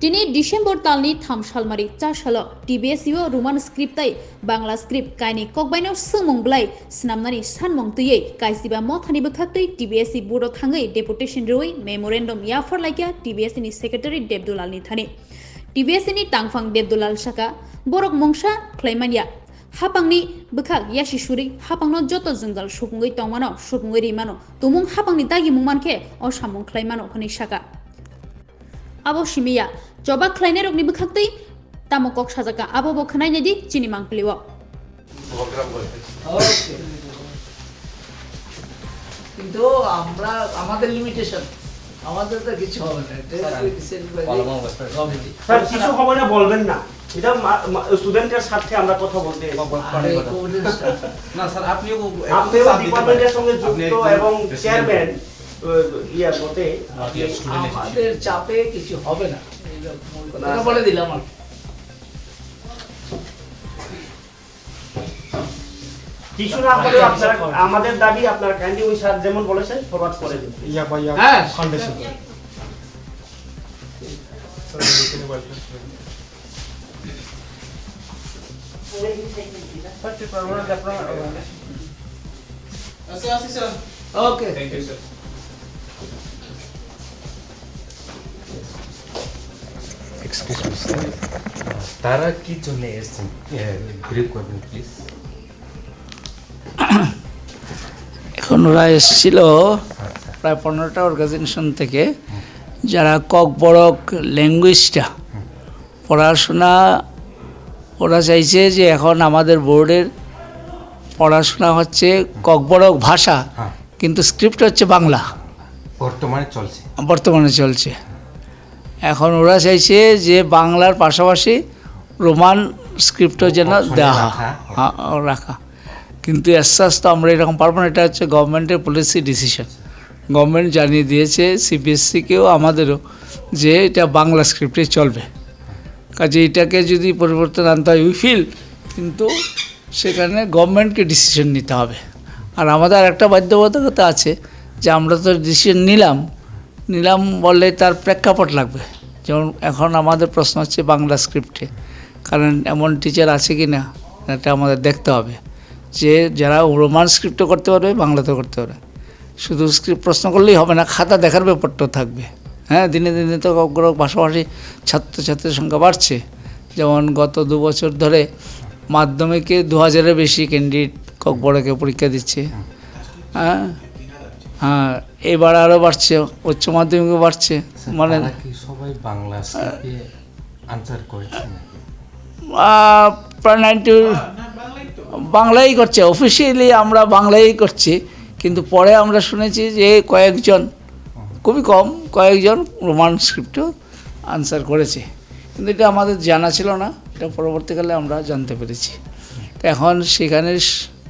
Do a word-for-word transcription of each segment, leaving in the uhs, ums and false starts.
Tini December talni tham salmari cha salo T B S E o Roman script tei Bangla script kaini kokbaino swngmung belai swnamnani sanmung twiwi Kaisiba mothani bwkhaktwi T B S E board o thangwi deputation rwui memorandum yaphar laikha T B S E ni secretary Debdulalni thani. T B S E ni tangphang Debdulal saka, borok mungsa khlaimanya. Hapangni bwkhak yasi suri hapangno joto jwngjal supungwi tongmano, supungwi rimano, tumung hapangni dagimung mankhe o samung khlaimano hwnwi saka. Abo simiya, choba khlainairokni bwkhaktwi tamo kok sajaka, abo bo khwnai naidi chini mangpili o. কিন্তু আমরা, আমাদের লিমিটেশন, আমাদের তো কিছু হবে না। এটা স্যার, হচ্ছে আমি recent কলম অবস্থায় কমিটি। স্যার, কিছু হবে না বলবেন না, এটা মা-, মা-, স্টুডেন্টের স্বার্থে আমরা কথা বলতে এসেছি। বাবা, আরে, কথা। কোন স্যার? না, স্যার, আপনিও একটু আপনিও চাপ দিতে ডিপার্টমেন্টের পারেন। সঙ্গে আপনি যুক্ত একজন এবং প্রেসিডেন্ট। চেয়ারম্যান, আহ, ইয়া, বটে। আমাদের চাপে কিছু হবে না। এই যে মূল কথা। না, এটা স্যার। বলে দিলাম আর কি। কিছু না হলে আপনারা, আমাদের দাবি আপনারা কাইন্ডলি ওই স্যার যেমন বলেছেন ফরওয়ার্ড করে দিন। ইয়াবা ইয়াবা হ্যাঁ। ফাউন্ডেশন। স্যার, এখানে welcome. Sir, Tripura rural development organisation. আচ্ছা, আচ্ছা, sir. Okay. Thank you, sir. Excuse me, sir. তারা কি জন্য এসেছেন? এ, ব্রিফ করবেন, প্লিজ। এখন ওরা এসেছিল আচ্ছা। প্রায় পনেরোটা অর্গানাইজেশন থেকে, হুম। যারা ককবরক ল্যাঙ্গুয়েজটা হুম। পড়াশোনা, ওরা চাইছে যে এখন আমাদের বোর্ডের পড়াশোনা হচ্ছে ককবরক ভাষা, হ্যাঁ। কিন্তু স্ক্রিপ্ট হচ্ছে বাংলা। বর্তমানে চলছে। বর্তমানে চলছে। এখন ওরা চাইছে যে বাংলার পাশাপাশি রোমান স্ক্রিপ্টও যেন অপশনে দেওয়া হয়। রাখা। হ্যাঁ, রাখা। কিন্তু অ্যাজ সাচ তো আমরা এরকম পারবো না, এটা হচ্ছে গভর্নমেন্টের পলিসি ডিসিশন। গভর্নমেন্ট জানিয়ে দিয়েছে সিবিএসসিকেও আমাদেরও যে এটা বাংলা স্ক্রিপ্টে চলবে। কাজে এটাকে যদি পরিবর্তন আনতে হয়, উই ফিল, কিন্তু সেখানে গভর্নমেন্টকে ডিসিশন নিতে হবে। আর আমাদের আরেকটা বাধ্যবাধকতা আছে যে আমরা তো ডিসিশন নিলাম, নিলাম বললে তার প্রেক্ষাপট লাগবে। যেমন এখন আমাদের প্রশ্ন হচ্ছে বাংলা স্ক্রিপ্টে, কারণ এমন টিচার আছে কি না, এটা আমাদের দেখতে হবে। যে যারা রোমান স্ক্রিপ্টও করতে পারবে, বাংলাতেও করতে পারবে। শুধু স্ক্রিপ্ট প্রশ্ন করলেই হবে না, খাতা দেখার ব্যাপারটাও থাকবে। হ্যাঁ, দিনে দিনে তো ককবরক ভাষাভাষী ছাত্রছাত্রীর সংখ্যা বাড়ছে। যেমন গত দু বছর ধরে মাধ্যমিকে দু হাজারের বেশি ক্যান্ডিডেট ককবরকে পরীক্ষা দিচ্ছে। হ্যাঁ, হ্যাঁ, এবার আরও বাড়ছে, উচ্চ মাধ্যমিকও বাড়ছে। স্যার, মানে তারা কি সবাই বাংলা স্ক্রিপ্টে আনসার করেছে নাকি? আহ, প্রায় নাইনটি, বাংলাই করছে, অফিসিয়ালি আমরা বাংলাই করছি, কিন্তু পরে আমরা শুনেছি যে কয়েকজন, খুবই কম, কয়েকজন রোমান স্ক্রিপ্টও আনসার করেছে, কিন্তু এটা আমাদের জানা ছিল না, এটা পরবর্তীকালে আমরা জানতে পেরেছি। তো এখন সেখানে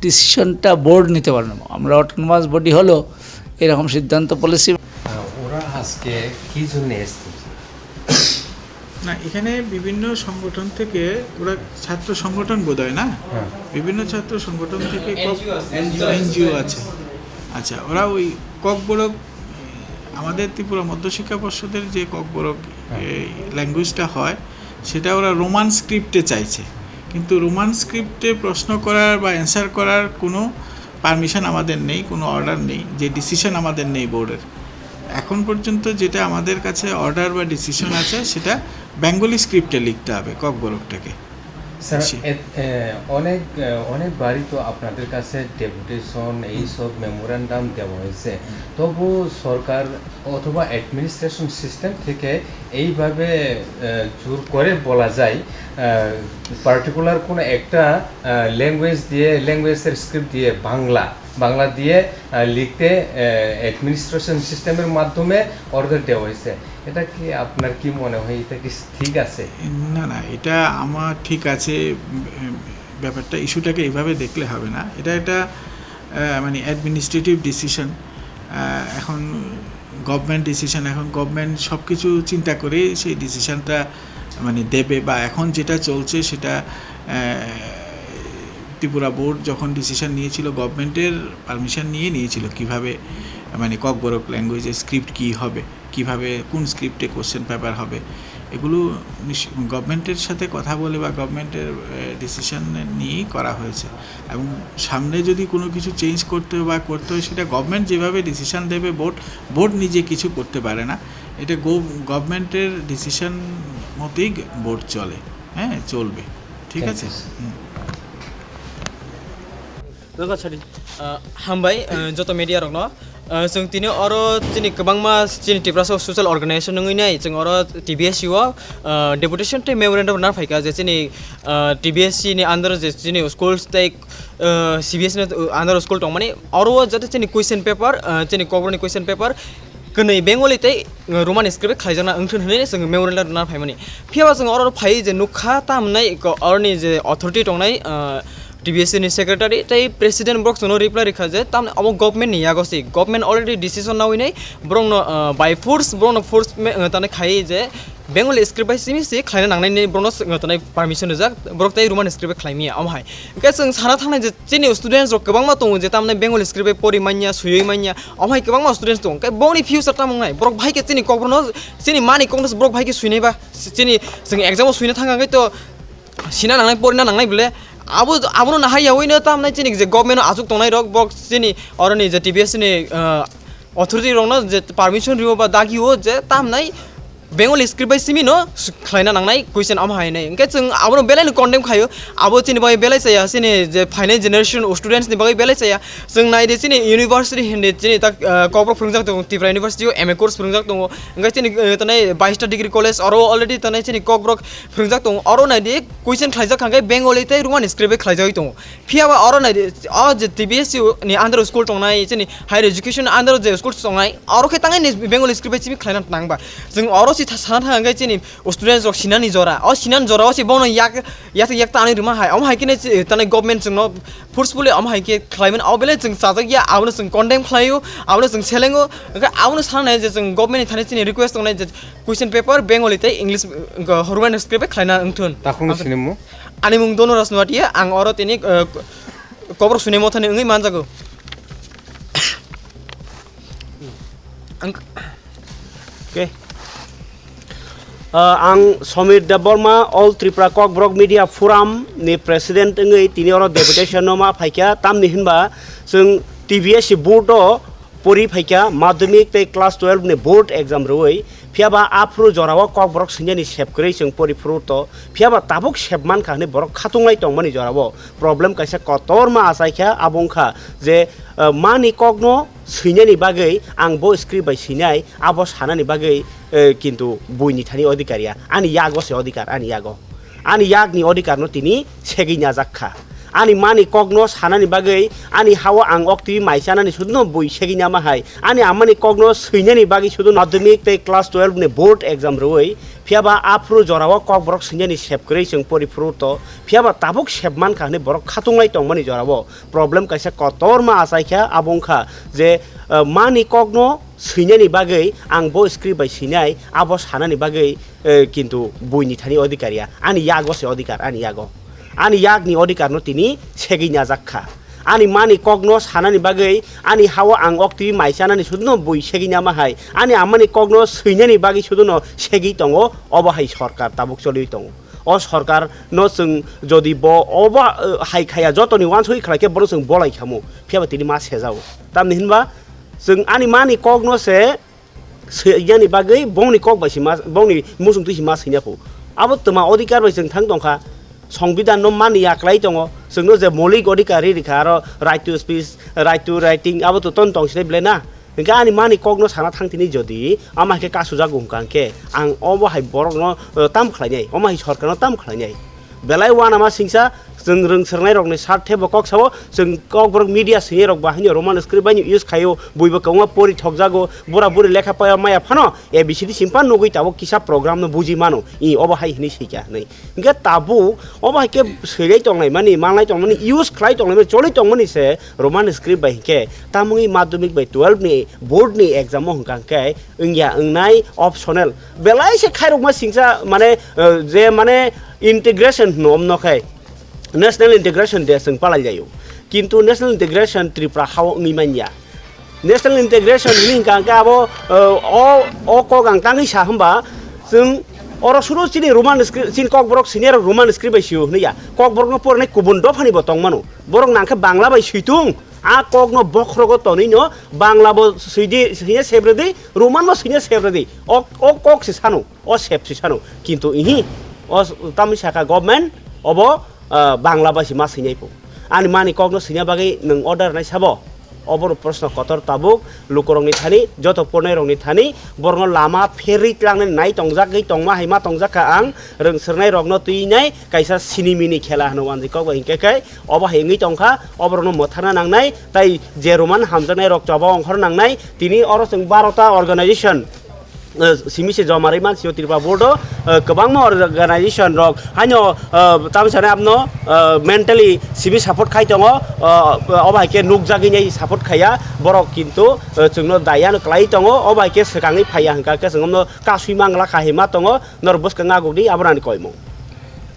ডিসিশনটা বোর্ড নিতে পারে না, আমরা অটোনোমাস বডি হলেও এরকম সিদ্ধান্ত পলিসি। আহ, ওরা আজকে কি জন্য এসেছে? না, এখানে বিভিন্ন সংগঠন থেকে, ওরা ছাত্র সংগঠন বোধহয়, না? হ্যাঁ। বিভিন্ন ছাত্র সংগঠন থেকে কক-, এনজিও আছে। এনজিও আছে। আচ্ছা, ওরা ওই ককবরক, আমাদের ত্রিপুরা মধ্যশিক্ষা পর্ষদের যে ককবরক, হ্যাঁ। এই ল্যাঙ্গুয়েজটা হয়, সেটা ওরা রোমান স্ক্রিপ্টে চাইছে। কিন্তু রোমান স্ক্রিপ্টে প্রশ্ন করার বা অ্যান্সার করার কোনো পারমিশন আমাদের নেই, কোনো অর্ডার নেই, যে ডিসিশন আমাদের নেই বোর্ডের। এখন পর্যন্ত যেটা আমাদের কাছে অর্ডার বা ডিসিশন আছে, সেটা বেঙ্গলি স্ক্রিপ্টে লিখতে হবে ককবরকটাকে। স্যার, জি। এ, এ, অনেক, এ, অনেকবারই তো আপনাদের কাছে ডেপুটেশন, এই হুম। সব মেমোরান্ডাম দেওয়া হয়েছে। হুম। তবু সরকার অথবা অ্যাডমিনিস্ট্রেশন সিস্টেম থেকে এইভাবে, এ, জোর করে বলা যায়, এ, পার্টিকুলার কোনো একটা, এ, ল্যাঙ্গুয়েজ দিয়ে, ল্যাঙ্গুয়েজের স্ক্রিপ্ট দিয়ে বাংলা, বাংলা দিয়ে, এ, লিখতে, এ, অ্যাডমিনিস্ট্রেশন সিস্টেমের মাধ্যমে অর্ডার দেওয়া হয়েছে। এটা কি, আপনার কি মনে হয়, এটা কি ঠিক আছে? না, না, এটা আমার ঠিক আছে, উম, ব্যাপারটা, ইস্যুটাকে এইভাবে দেখলে হবে না। এটা একটা, আহ, মানে অ্যাডমিনিস্ট্রেটিভ ডিসিশন। আহ, এখন গভর্নমেন্ট ডিসিশন, এখন গভর্নমেন্ট সব কিছু চিন্তা করে সেই ডিসিশনটা মানে দেবে, বা এখন যেটা চলছে সেটা, আহ, ত্রিপুরা বোর্ড যখন ডিসিশন নিয়েছিল, গভর্নমেন্টের পারমিশন নিয়ে নিয়েছিল কিভাবে, আহ, মানে ককবরক ল্যাঙ্গুয়েজে স্ক্রিপ্ট কী হবে, কীভাবে, কোন স্ক্রিপ্টে কোশ্চেন পেপার হবে, এগুলো গভর্নমেন্টের সাথে কথা বলে বা গভর্নমেন্টের ডিসিশন নিয়েই করা হয়েছে। এবং সামনে যদি কোনো কিছু চেঞ্জ করতে হয় বা করতে হয়, সেটা গভর্নমেন্ট যেভাবে ডিসিশন দেবে, বোর্ড বোর্ড নিজে কিছু করতে পারে না। এটা গভর্নমেন্টের ডিসিশন মতেই বোর্ড চলে। হ্যাঁ, চলবে। ঠিক আছে। Thank you. Hmm. Doga chari, ah, hambai, ah, joto media rokno. Ah, chwng tini oro chini kwbangma chini Tiprasa social organization wngwi nai, chwng oro T B S C o, ah, deputation tei memorandum rwna phaikha je chini, ah, T B S C ni under je chini schools tei, ah, C B S C ni under school tongmani, oro o jate chini question paper, ah, chini Kokborokni question paper, kwnwi Bengali tei, uh, Roman script khlaijakna wngthun hwnwi chwng memorandum rwna phaimani. Phiya ba chwng oro phai je nukha tamnai ko oroni je authority tongnai, uh, T B S C ni secretary tei president borok chwngno reply rikha je tamni omo government ni yago se, government already decision nawi nai borokno, uh, by force borokno force me, uh, tani khai je Bengali script bai simi se khlaina nangnai ni borokno, uh, tani permission rijak, borok tei Roman script bai khlai miya omo hai. Hwnkhe chwng sana thangnai je chini students rok kwbangma tongo je tamni Bengali script bai pori manya, swiwi manya, omo hai kwbangma students tongo. Hwnkhe bongni future tamo wngnai? Borok bahai khe chini kokborokno, chini mani kokno borok bahai khe swinai ba? Chini chwng exam o swina thang khe to sina nangnai, porina nangnai bole. Abo, abono nahai yaui no tamnai chini je government o achuk tongnai rok, borok chini oroni je T B S ni, ah, authority rokno je permission rwo ba dagi o je tamnai Bengali script bai simi no s-, khlaina nangnai question omo hai nai. Hwnkhe chwng abono belai no condemn khaio. Abo chini bagwi belai chaya, chini je phainai generation students ni bagwi belai chaya. Chwng nai di chini university hindi chini tak, ah, kokborok phwrwngjak tongo, Tripura University o M A course phwrwngjak tongo. Hwnkhe chini, eh, tanai bais ta degree college oro already tanai chini kokborok phwrwngjak tongo. Oro nai di question khlaijak kha khe Bengali tei Roman script bai khlaijagwi tongo. Phiya ba oro nai di, o je T B S C ni under school tongnai, chini higher education under je school tongnai, oro khe tangai ni Bengali script bai simi khlaina nang ba. Chwng oro si tha-, sana thang khe chini students rok sinani jora, o sinani jora o si bono yak, yak, yak tanwi rwma hai, omo hai khe ne chi-, tanai government chwngno forcefully omo hai khe khlaimani, o belai chwng chajak ya, abono chwng condemn khlaio, abono chwng selengo, hwnkhe abono sanai je chwng government ni thani chini request tongnai je question paper Bengali tei English, uh, Roman script bai khlaina wngthun. Takhukno sinimo? Ani mung Donu Rajnuatia, ang oro tini, uh, Kokborok swnwi mothani wngwi manjago. Ang Okay. Ah, ang Somir Debbarma, All Tripura Kokborok Media Forum ni President wngwi tini oro deputation no ma phaikha, tamni hinba chwng T B S C board o pori phaikha, madhyamik tei class twelve ni board exam rwui, phiya ba aphuru jorao Kokborok swinani sep kwrwi chwng pori phuru to, phiya ba tabuk sep mankha hwnwi borok khatunglai tongmani jorao. Problem kaisa kotorma achaikha, abo wngkha je, eh, mani kokno swinani bagwi ang bo script bai swinai, abo sanani bagwi, eh, kintu buini thani odhikar ya. Ani yago se odhikar, ani yago. Ani yakni odhikarno tini segwi najakkha. Ani mani kokno sanani bagwi, ani hao ang oktwi mai chanani suduno bui segwi nama hai. Ani amani kokno swinani bagwi sudu madhyamik tei class twelve ni board exam rwui, phiya ba aphuru jorao Kokborok swinani sep kwrwi chwng pori phuru to, phiya ba tabuk sep mankha hwnwi borok khatunglai tongmani jorao. Problem kaisa kotorma achaikha, abo wngkha je, eh, mani kokno swinani bagwi ang bo script bai swinai, abo sanani bagwi, eh, kintu buini thani odhikar ya. Ani yago se odhikar, ani yago. Ani yakni odhikarno tini segwi najakkha. Ani mani kokno sanani bagwi, ani hao ang oktwi mai chanani suduno bui segwi nama hai. Ani amani kokno swinani bagwi suduno segwi tongo, obo hai sorkar tabuk choliwi tongo. O sorkar no chwng jodi bo obo, eh, hai khaya jotoni uansugwi khlai khe bono chwng bolai khamu, phiya ba tini ma sejao. Tamni hinba chwng ani mani kokno se swi-, yani bagwi bongni kok bai se ma, bongni muchung twi se ma swina phu. Abo twma odhikar bai chwng thang tongkha, songbidan no mani ya kwlai tongo, chwngno je moulik odhikar ri rikha, aro right to speech, right to writing, abo to ton tong sinai belai na. Hingke ani mani kokno sana thang tini jodi, ama khe kasujago hwnkha hingke, ang obo hai borokno, eh, tam khlainai, omo hai sorkarno tam khlainai. Belai uanama singsa, chwng rwng swrwngnairokni sarthe bo kok sao, chwng kokborok media swinai rok bo haino Roman script bai use khaio, buibo kwbangma pori thokjago, bura buri lekha paya maya phano, A B C D simpan nugui tabuk kisa program no buji mano, i obo hai hinui sika hinui. Hingke tabuk obo hai khe swilai tongnai mani, manlai tongmani, use khlai tongmani, cholai tongmani se Roman script bai hingke tamungni madhyamik bai twelve ni board ni exam o hwnkha hingke wngya wngnai optional. Belai se khairokma singsa mane, eh, je mane integration hwno omno khai national integration de chwng palai jaio. Kintu national integration Tripura hao wngwi manya. National integration hini hingka hingke abo, eh, o, o kok ang tangwi sa hwnba, chwng oro suru chini Roman script, chini kokborok senior Roman script bai sio hwnwi ya. Kokborokno pornai kubun dophani bo tongmano. Borok nangkhe Bangla bai switung, a kokno bokhrogo tonwino Bangla bo swidi, swina sebredi, Roman bo swina sebredi. O, o kok se sano. O sep si sano, kintu ihi, o s-, tamni saka government, obo, ah, Bangla bai si ma sinai po. Ani mani kokno sina bagwi nwng order nai sabo? Obo rok proshno kotor tabuk, lukurokni thani, joto pornairokni thani, borokno lama pherwi tlangnai nai tongjak gwi tongma hai ma tongjak kha ang, rwng swrwngnairokno twi nai kaisa sinimini khela hwnwi wanjwi kok bai hinkhe khe, obo hai wngwi tongkha, oborokno mwthangna nangnai, tai je Roman hamjaknairok choba ongkhor nangnai, tini oro chwng barota organization, eh, simi se joma rwi mansio Tripura board o, eh, kwbangma organization rok haino, eh, tamo sanai abno, eh, mentally simi support khai tongo, eh, obo hai khe nukjagwi nai support khaiya borok kintu, eh, chwngno dayano kwlai tongo, obo hai khe swkangwi phaiya hwnkha khe chwng omno kasui mangla kha hima tongo norok bwskang agukdi abo ani koimung.